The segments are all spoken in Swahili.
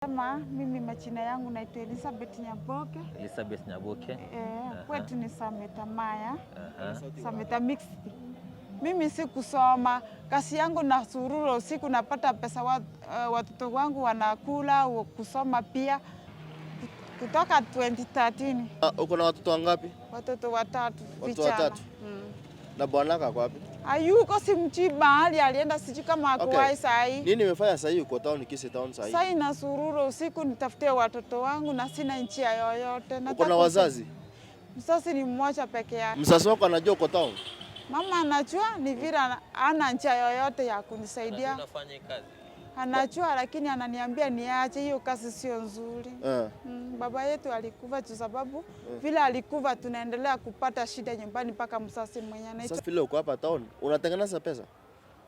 Kama mimi majina yangu naitwa Elizabeth Nyaboke. Elizabeth Nyaboke. Kwetu ni Sameta Maya. Sameta Mixed. Mimi sikusoma, kazi yangu na sururo usiku napata pesa watoto wangu wanakula kusoma pia kutoka 2013. Ah, uko na watoto wangapi? Watoto watatu. Watoto vijana. watatu? Na bwanako ako wapi? Hayuko, simjui mahali alienda, sijui kama Okay. akuwai saa hii. Nini imefanya sasa hii uko town, Kisii town sasa hii? Sai na sururo usiku nitafutie watoto wangu na sina njia yoyote. Uko Nataka na wazazi? Mzazi ni mmoja peke yake. Mzazi wako anajua uko town? Mama anajua, ni vile hana njia yoyote ya kunisaidia. Unafanya kazi? Anajua, lakini ananiambia niache hiyo kazi, sio nzuri. Baba yetu alikufa tu sababu vile alikufa tunaendelea kupata shida nyumbani mpaka mzazi mwenye anaitwa. Sasa vile uko hapa town, unatengeneza pesa?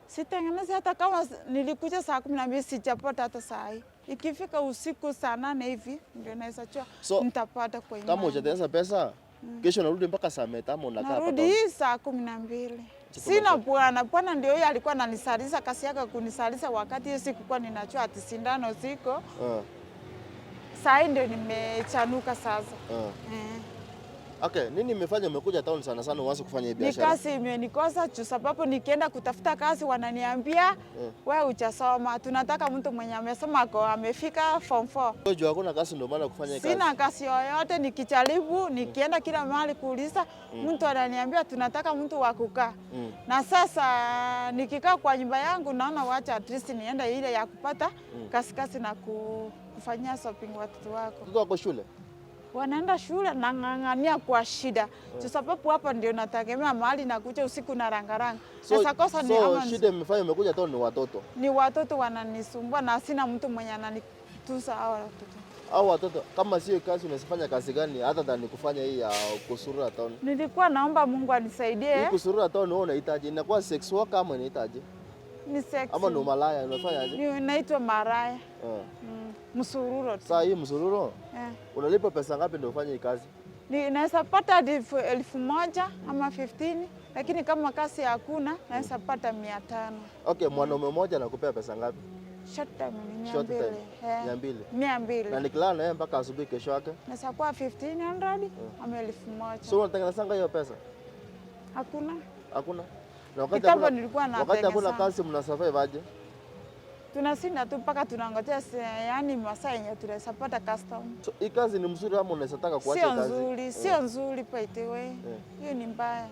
Sitengenezi hata kama nilikuja saa 12 sijapata hata saa hii. Ikifika usiku saa 8 hivi ndio naweza jua So, nitapata kwa kama imani. hujatengeneza pesa, kesho unarudi mpaka Sameta ama unakaa hapa Narudi town? hii saa 12. Saa kumi na Sina mbili. bwana, bwana ndio huyo alikuwa ananisalisha, kazi yake kunisalisha wakati hiyo sikukuwa ninajua ati sindano ziko. Saa hii ndio nimechanuka sasa. Okay, nini imefanya umekuja town sana sana uanze kufanya hii Ni biashara? kazi imenikosa juu sababu nikienda kutafuta kazi wananiambia wewe hujasoma, tunataka mtu mwenye amesoma ako amefika form 4. Wewe juu hakuna kazi ndio maana kufanya hii kazi. Sina kazi yoyote, nikijaribu nikienda kila mahali kuuliza, mtu ananiambia tunataka mtu wa kukaa. Na sasa nikikaa kwa nyumba yangu naona wacha at least niende ile ya kupata kazi kazi na kufanyia shopping watoto wako. Watoto wako shule? Wanaenda shule nang'ang'ania kwa shida kwa sababu hapa ndio nategemea mahali nakuja usiku na rangaranga. So, Sasa kosa ni so ama shida imefanya umekuja town ni watoto. ni watoto wananisumbua na sina mtu mwenye ananitusa hao watoto. Au watoto kama sio kazi unazifanya kazi gani hata than kufanya hii ya kusurura town? Nilikuwa naomba Mungu anisaidie. Hii kusurura town wewe unahitaji inakuwa sex worker ama unahitaji? Ni sex. Ama ni umalaya unafanyaje? Ni naitwa maraya. Msururo tu. Saa hii msururo unalipa pesa ngapi ndio ufanye hii kazi? Ni naweza pata hadi 1000 ama 15, lakini kama kazi hakuna naweza pata 500. Okay, mwanaume mmoja anakupea pesa ngapi? Short time ni mia Short mbili. time. 200. 200. Na nikilala na yeye mpaka asubuhi kesho yake. Naweza kuwa 1500 ama 1000. So unatengeneza hiyo pesa? Hakuna. Hakuna. Na wakati Kitambo hakuna, nilikuwa wakati hakuna natengeneza. kazi mna survive aje? Tunashinda tu mpaka tunangojea yaani masaa yenye tunaweza pata custom. So, hii kazi ni mzuri ama unaweza taka kuacha Sio hii kazi? nzuri, sio nzuri by the way. Hiyo ni mbaya.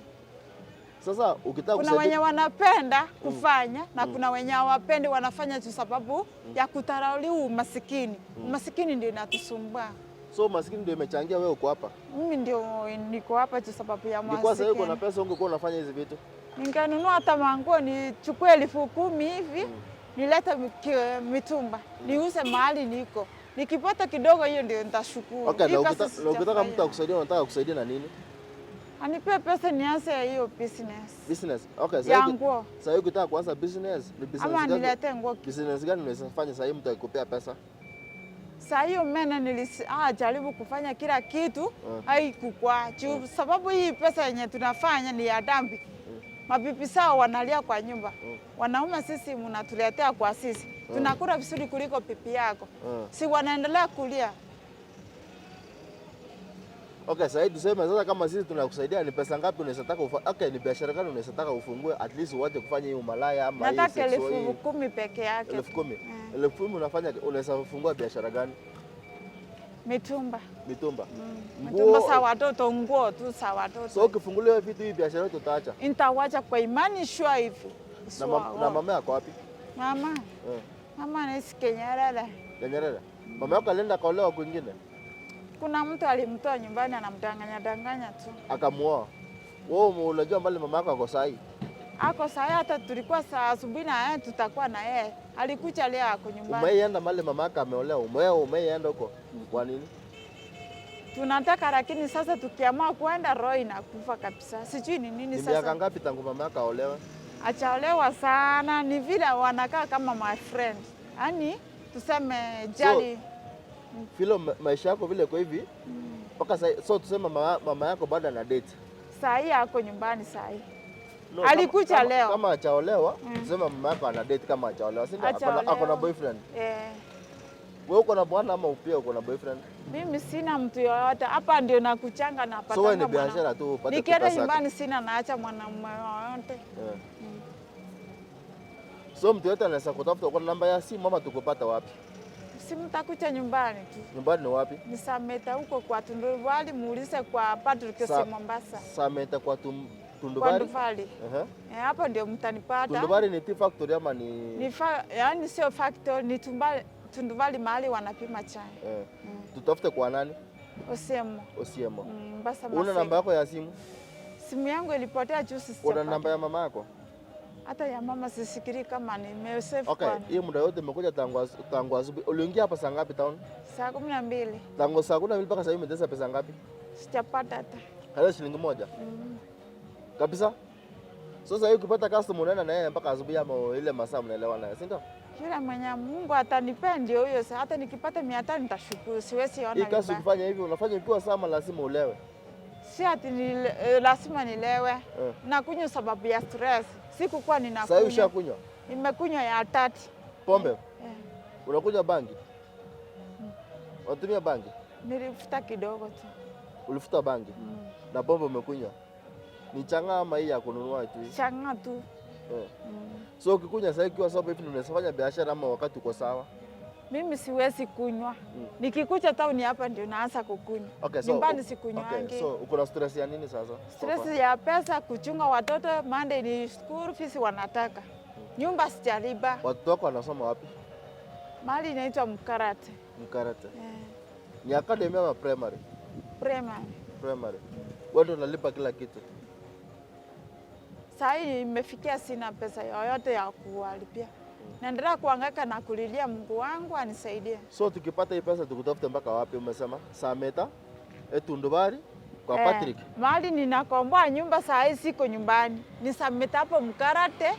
Sasa ukitaka Kuna kusaidia wenye wanapenda kufanya na kuna wenye hawapendi, wanafanya tu sababu ya kudharauliwa umasikini. Umasikini ndio inatusumbua. So maskini ndio imechangia wewe uko hapa. Mimi ndio niko hapa tu sababu ya Nilikuwa sasa uko na masikini. pesa ungekuwa unafanya hizi vitu. Ningenunua hata manguo nichukue 10,000 hivi nilete mitumba niuze mahali niko, nikipata kidogo hiyo ndio nitashukuru. Okay, Hii na kazi ukitaka mtu sijafurahia. akusaidia unataka kusaidia na nini? Anipe pesa nianze hiyo business Business. Okay, sasa ya hivi nguo sasa hivi ukitaka kuanza business ni business ama gani? niletee nguo. Business gani unaweza fanya sasa hivi mtu akikupea pesa? Saa hiyo mena jaribu kufanya kila kitu haikukua juu sababu hii pesa yenye tunafanya ni ya dhambi. Mabibi sao wanalia kwa nyumba, wanaume sisi mnatuletea kwa sisi, tunakula vizuri kuliko bibi yako, si wanaendelea kulia. Okay, sasa hivi tuseme sasa kama sisi tunakusaidia ni pesa ngapi unaweza taka okay, ni biashara gani unaweza taka ufungue at least uache kufanya hii umalaya ama hii Nataka sex elfu hii kumi peke yake. 10,000. 10,000 unafanya unaweza kufungua biashara gani? Mitumba. Mitumba. Mitumba za watoto, nguo tu za watoto. So ukifungulia hiyo vitu hii biashara yote utaacha. Nitawacha kwa imani sure hivi. Na, Sure, na mama yako wapi? Mama, mama anaishi Kenyerere. Nyerere. Mama yako alienda kaolewa kwingine Kuna mtu alimtoa nyumbani anamdanganya danganya tu. akamuoa. Wewe unajua mbali mama yako ako sahi? Ako saa hata tulikuwa saa asubuhi na yeye tutakuwa na yeye. Alikuja leo ako nyumbani. Umeienda mbali mama yako ameolewa? Umeienda huko? Kwa nini? Tunataka lakini sasa tukiamua kuenda roho inakufa kabisa. Sijui ni nini Ni miaka sasa. ngapi tangu mama yako aolewe? Achaolewa sana, ni vile wanakaa kama my friend. Yaani tuseme jali. Vile maisha yako vile kwa hivi mpaka sasa, so tuseme mama yako bado ana date. Saa hii ako nyumbani saa hii. No, Alikuja leo. Kama hajaolewa, tuseme mama yako ana date kama hajaolewa, si ndio? Ako na Hajaolewa. boyfriend. Eh. Wewe uko na bwana ama pia uko na boyfriend? Mimi sina mtu yoyote hapa, ndio nakuchanga napatanga So wewe ni mwana- biashara tu upate tu Nikienda pesa yako. nyumbani sina, naacha mwanamume yoyote. So mtu yote anaweza kutafuta kwa namba ya simu ama tukupata wapi? Si mtakucha nyumbani tu. Nyumbani ni wapi? Ni Sameta huko kwa Tundubali, muulize kwa Patrick si Mombasa. Sameta kwa Kwa Tundubari? Nduvali. Ehe. Eh, hapo ndio mtanipata. Tundubari ni tea factory ama ni Yaani sio factory, ni Tundubali mahali wanapima chai. Eh. Tutafute kwa nani? Osiemo. Osiemo. Mombasa. Una Maseno. namba yako ya simu? Simu yangu ilipotea juzi Una sijapata. namba ya mama yako? Hata ya mama sisikiri kama nimesave Okay, kwa hii muda yote umekuja tangu asubuhi. Uliingia hapa saa ngapi town? saa 12. Tangu saa 12 mpaka sasa hivi umetesa pesa ngapi? Sijapata hata. Hata shilingi moja. Kabisa? Sasa hivi ukipata customer unaenda na yeye mpaka asubuhi ama ile masaa mnaelewana naye, si ndio? Yule mwenye Mungu atanipea ndio huyo. Hata nikipata 500 nitashukuru, siwezi ona Hii kazi vibaya. ukifanya hivi unafanya ukiwa sama lazima ulewe. Si ati lazima nilewe. Nakunywa sababu ya stress. Sikukuwa Sasa hivi ninakunywa. ushakunywa Nimekunywa ya tatu. pombe? Eh, Unakunywa bangi? Unatumia bangi? Nilifuta kidogo tu. Ulifuta bangi na pombe umekunywa? Ni chang'aa ama hii ya kununua tu hii? Chang'aa tu. Eh. So ukikunywa sasa hivi ukiwa sober hivi unaweza fanya biashara ama wakati uko sawa? Mimi siwezi kunywa. Nikikuja town hapa ndio naanza kukunywa. Okay, so, Nyumbani sikunywangi. Okay, so uko na stress ya nini sasa? Stress ya pesa, kuchunga watoto, Monday ni school fees wanataka. Nyumba sijalipa. Watoto wako wanasoma wapi? Mahali inaitwa Mkarate. Mkarate. Eh, Ni academy ama primary? Primary. Primary. Wewe ndio unalipa kila kitu. Saa hii imefikia sina pesa yoyote ya kuwalipia. Naendelea kuhangaika na kulilia Mungu wangu anisaidie. So tukipata hii pesa tukutafute mpaka wapi umesema? Sameta, Tundubari kwa Patrick. Mahali ninakomboa nyumba saa hii siko nyumbani. Ni Sameta hapo Mkarate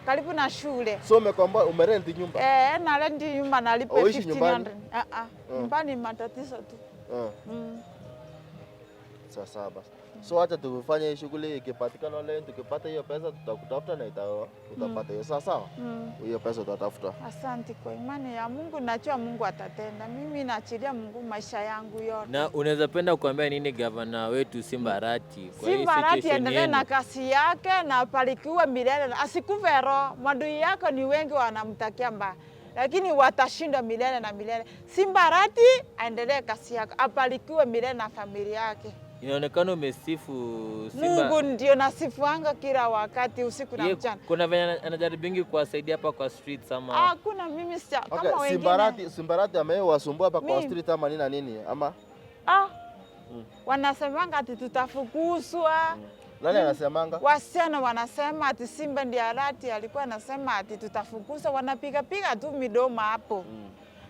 karibu na shule. So umekomboa, umerent nyumba? Eh, na rent nyumba nalipa Hauishi 1500. nyumbani? Ah ah. Nyumbani matatizo tu. Sawa sawa basi. So acha tufanye hii shughuli, ikipatikana online, tukipata hiyo pesa tutakutafuta na utapata hiyo. Sawa sawa? Hiyo pesa utatafuta. Asante kwa imani ya Mungu, najua Mungu atatenda. Mimi naachilia Mungu maisha yangu yote. Na unaweza penda kuambia nini gavana wetu Simba Arati kwa hii Simba Arati situation endelee yenu? na kazi yake na aparikiwe milele, asikufe roho. Madui yako ni wengi wanamtakia mbaya, lakini watashinda milele na milele. Simba Arati aendelee kazi yake, aparikiwe milele na familia yake. Inaonekana umesifu Simba. Mungu ndio nasifuanga kila wakati, usiku na Ye, mchana. kuna venye anajaribingi kuwasaidia hapa kwa streets ama Hakuna mimi sija Okay, kama wengine. Simba Arati amewasumbua hapa kwa Mimi. street ama nini na nini ama Ah, wanasemanga ati tutafukuzwa. nani anasemanga? Wasichana wanasema ati Simba ndiye Arati alikuwa anasema ati tutafukuzwa, wanapiga piga tu midomo hapo.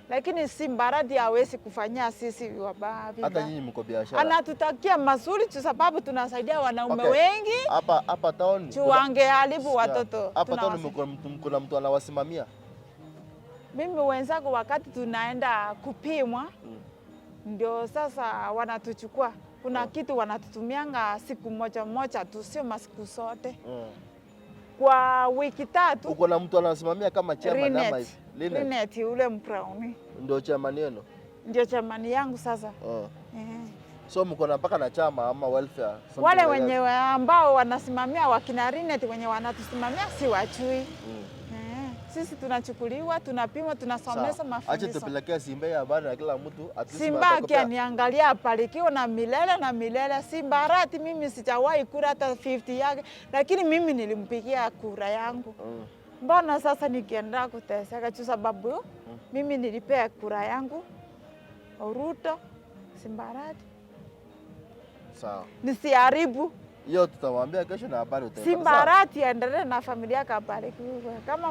Lakini Simba Arati hawezi kufanyia sisi wabaya Hata vibaya. nyinyi mko biashara. Anatutakia mazuri tu sababu tunasaidia wanaume Okay. wengi Hapa hapa town juu wangeharibu watoto. Hapa town kuna mtu anawasimamia. Mimi wenzangu wakati tunaenda kupimwa ndio sasa wanatuchukua. Kuna kitu wanatutumianga siku moja moja tu, sio masiku zote. Kwa wiki 3 Uko na mtu anasimamia kama chairman ama Linet, hivi? Linet. Linet ule mbrauni Ndio chairman yenu. ndio chamani yangu sasa. Eh. So mko na mpaka na chama ama welfare something Wale like that. wenye ambao wanasimamia wakina Linet wenye wanatusimamia si wajui. Sisi tunachukuliwa, tunapimwa, tunasomesha Sawa. Acha mafundisho. tupelekee Simba ya habari na kila mtu at least Simba watakupea- akiniangalia aparikiwe na milele na milele. Simba Arati mimi sijawahi kura hata 50 yake, lakini mimi nilimpigia kura yangu. Mbona sasa nikiendelea kuteseka juu sababu mimi nilipea kura yangu Ruto, Simba Arati. Sawa. Nisiharibu. Hiyo tutawaambia kesho na habari utaipata. Simba Sawa. Arati aendelee na familia yake abarikiwe. Kama